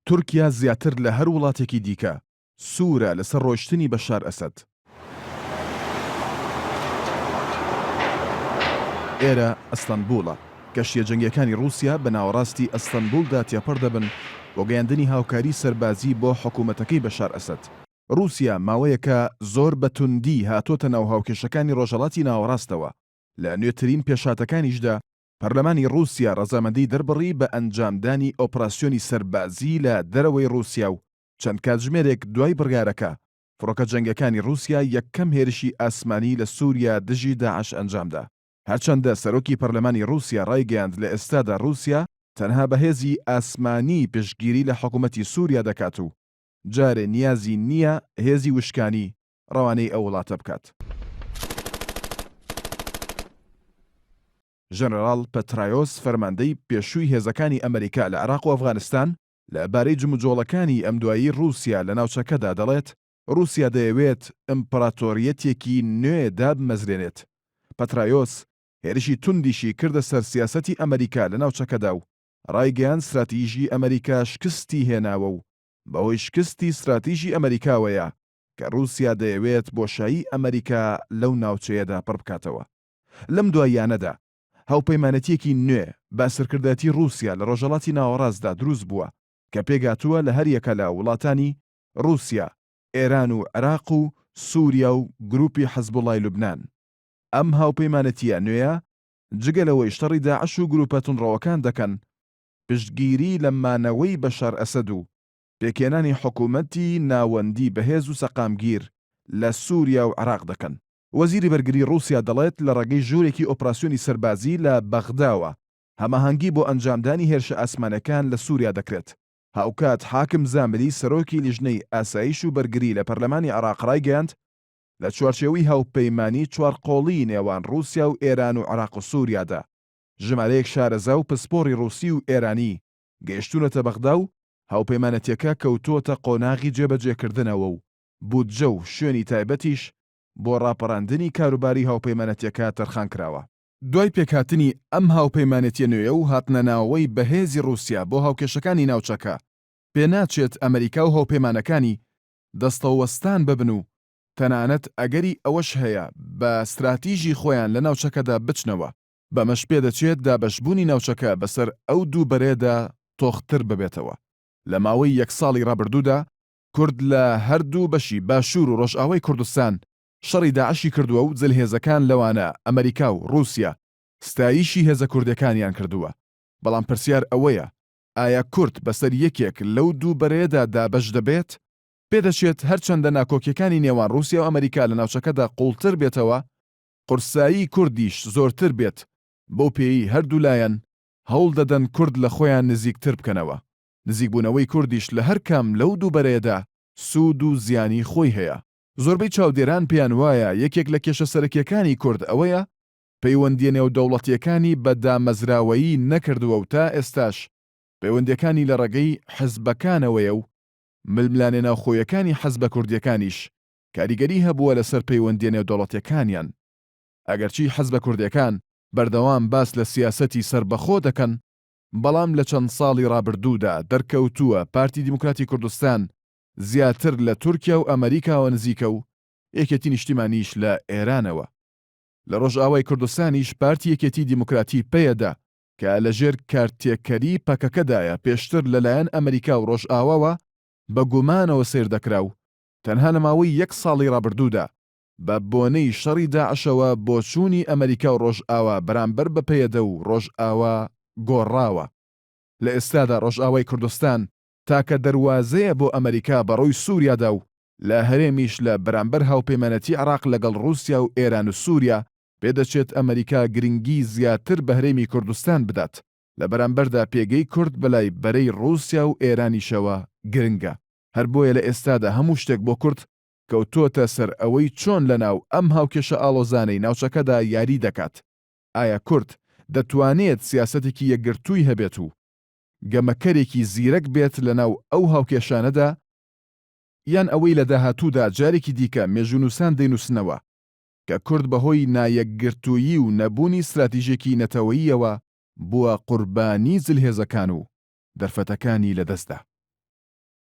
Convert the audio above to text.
تورکیا زیاتر لە هەر وڵاتێکی دیکە سوورە لەسەر ڕۆیشتنی بەشار ئەسەد. ئێرە ئەستەنبوڵە، کەشتییە جەنگییەکانی ڕووسیا بە ناوەڕاستی ئەستەنبوڵدا تێپەڕ دەبن بۆ گەیاندنی هاوکاری سەربازی بۆ حکومەتەکەی بەشار ئەسەد. ڕووسیا ماوەیەکە زۆر بە توندی هاتۆتە ناو هاوکێشەکانی ڕۆژهەڵاتی ناوەڕاستەوە، لە نوێترین پێشهاتەکانیشدا پەرلەمانی ڕووسیا ڕەزامەندی دەربڕی بە ئەنجامدانی ئۆپراسیۆنی سەربازی لە دەرەوەی ڕووسیا و چەند کاتژمێرێک دوای بڕیارەکە، فڕۆکە جەنگیەکانی ڕووسیا یەکەم هێرشی ئاسمانی لە سووریا دژی داعش ئەنجامدا. هەرچەندە سەرۆکی پەرلەمانی ڕووسیا ڕایگەیاند لە ئێستادا ڕووسیا تەنها بە هێزی ئاسمانی پشتگیری لە حکومەتی سووریا دەکات و جارێ نیازی نییە هێزی وشکانی ڕەوانەی ئەو وڵاتە بکات. ژەنەراڵ پەترایۆس فەرماندەی پێشووی هێزەکانی ئەمەریکا لە عێراق و ئەفغانستان لە بارەی جموجۆڵەکانی ئەمدوایی ڕووسیا لە ناوچەکەدا دەڵێت، ڕووسیا دەیەوێت ئیمپڕاتۆریەتێکی نوێ دابمەزرێنێت. پەترایۆس هێرشی توندیشی کردە سەر سیاسەتی ئەمەریکا لە ناوچەکەدا و ڕایگەیاند ستراتیژی ئەمەریکا شکستی هێناوە و بەهۆی شکستی ستراتیژی ئەمەریکاوەیە کە ڕووسیا دەیەوێت بۆشایی ئەمەریکا لەو ناوچەیەدا پڕبکاتەوە. لەم دواییانەدا هاوپەیمانێتییەکی نوێ بە سەرکردایەتی ڕووسیا لە ڕۆژهەڵاتی ناوەڕاستدا دروست بووە کە پێکهاتووە لە هەریەکە لە وڵاتانی ڕووسیا، ئێران و عێراق و سووریا و گرووپی حزبوڵای لوبنان. ئەم هاوپەیمانێتییە نوێیە جگە لەوەی شەڕی داعش و گرووپە توندڕەوەکان دەکەن، پشتگیری لە مانەوەی بەشار ئەسەد و پێکهێنانی حکوومەتی ناوەندی بەهێز و سەقامگیر لە سووریا و عێراق دەکەن. وەزیری بەرگری ڕووسیا دەڵێت، لە ڕێگەی ژوورێکی ئۆپراسیۆنی سەربازی لە بەغداوە هەماهەنگی بۆ ئەنجامدانی هێرشە ئاسمانیەکان لە سووریا دەکرێت. هاوکات حاکم زاملی سەرۆکی لیژنەی ئاسایش و بەرگری لە پەرلەمانی عێراق ڕایگەیاند، لە چوارچێوەی هاوپەیمانی چوارقۆڵیی نێوان ڕووسیا و ئێران و عێراق و سووریادا، ژمارەیەک شارەزا و پسپۆڕی ڕووسی و ئێرانی گەیشتوونەتە بەغدا و هاوپەیمانێتیەکە کەوتووەتە قۆناغی جێبەجێکردنەوە و بودجە و شوێنی تایبەتیش بۆ ڕاپەڕاندنی کاروباری هاوپەیمانێتیەکە تەرخان کراوە. دوای پێکهاتنی ئەم هاوپەیمانێتیە نوێیە و هاتنەناوەوەی بەهێزی ڕووسیا بۆ هاوکێشەکانی ناوچەکە، پێناچێت ئەمریکا و هاوپەیمانەکانی دەستەوەستان ببن و تەنانەت ئەگەری ئەوەش هەیە بە ستراتیژی خۆیان لە ناوچەکەدا بچنەوە، بەمەش پێدەچێت دابەشبوونی ناوچەکە بەسەر ئەو دوو بەرەیەدا تۆختر ببێتەوە. لە ماوەی یەک ساڵی ڕابردوودا کورد لە هەردوو بەشی باشوور و ڕۆژئاوای کوردستان شەڕی داعشی کردووە و زلهێزەکان لەوانە ئەمەریکا و ڕووسیا ستایشی هێزە کوردیەکانیان کردووە، بەڵام پرسیار ئەوەیە ئایا کورد بەسەر یەکێک لەو دوو بەرەیەدا دابەش دەبێت؟ پێدەچێت هەرچەندە ناکۆکیەکانی نێوان ڕووسیا و ئەمەریکا لە ناوچەکەدا قووڵتر بێتەوە، قورسایی کوردیش زۆرتر بێت، بەو پێیەی هەردوو لایەن هەوڵ دەدەن کورد لە خۆیان نزیکتر بکەنەوە. نزیکبوونەوەی کوردیش لە هەر کام لەو دوو بەرەیەدا سوود و زیانی خۆی هەیە. زۆربەی چاودێران پێیان وایە یەکێک لە کێشە سەرەکییەکانی کورد ئەوەیە پەیوەندییە نێودەوڵەتییەکانی بە دامەزراوەیی نەکردووە و تا ئێستاش پەیوەندییەکانی لە ڕێگەی حزبەکانەوەیە و ململانێ ناوخۆیەکانی حزبە کوردییەکانیش کاریگەری هەبووە لەسەر پەیوەندییە نێودەوڵەتییەکانیان. ئەگەرچی حزبە کوردییەکان بەردەوام باس لە سیاسەتی سەربەخۆ دەکەن، بەڵام لە چەند ساڵی ڕابردوودا دەرکەوتووە پارتی دیموکراتی کوردستان زیاتر لە تورکیا و ئەمەریکاوە نزیکە و یەکێتی نیشتیمانیش لە ئێرانەوە. لە ڕۆژئاوای کوردستانیش پارتی یەکێتی دیموکراتی پەیەدە کە لە ژێر کارتێکەری پەکەکەدایە پێشتر لە لایەن ئەمەریکا و ڕۆژئاواوە بە گومانەوە سەیر دەکرا و تەنها لە ماوەی یەک ساڵی ڕابردوودا بە بۆنەی شەڕی داعشەوە بۆچوونی ئەمەریکا و ڕۆژئاوا بەرامبەر بە پەیەدە و ڕۆژئاوا گۆڕاوە. لە ئێستادا ڕۆژئاوای کوردستان تاکە دەروازەیە بۆ ئەمەریکا بە ڕووی سوریادا و لە هەرێمیش لە بەرامبەر هاوپەیمانێتی عێراق لەگەڵ ڕووسیا و ئێران و سوریا پێدەچێت ئەمەریکا گرنگی زیاتر بە هەرێمی کوردستان بدات، لە بەرامبەردا پێگەی کورد بەلای بەرەی ڕووسیا و ئێرانیشەوە گرنگە. هەر بۆیە لە ئێستادا هەموو شتێک بۆ کورد کەوتۆتە سەر ئەوەی چۆن لەناو ئەم هاوکێشە ئاڵۆزانەی ناوچەکەدا یاری دەکات. ئایا کورد دەتوانێت سیاسەتێکی یەکگرتووی هەبێت و گەمەکەرێکی زیرەک بێت لەناو ئەو هاوکێشانەدا، یان ئەوەی لە داهاتوودا جارێکی دیکە مێژوونووسان دەینووسنەوە کە کورد بەهۆی نایەکگرتوویی و نەبوونی ستراتیژێکی نەتەوەییەوە بووە قوربانی زلهێزەکان و دەرفەتەکانی لەدەستدا.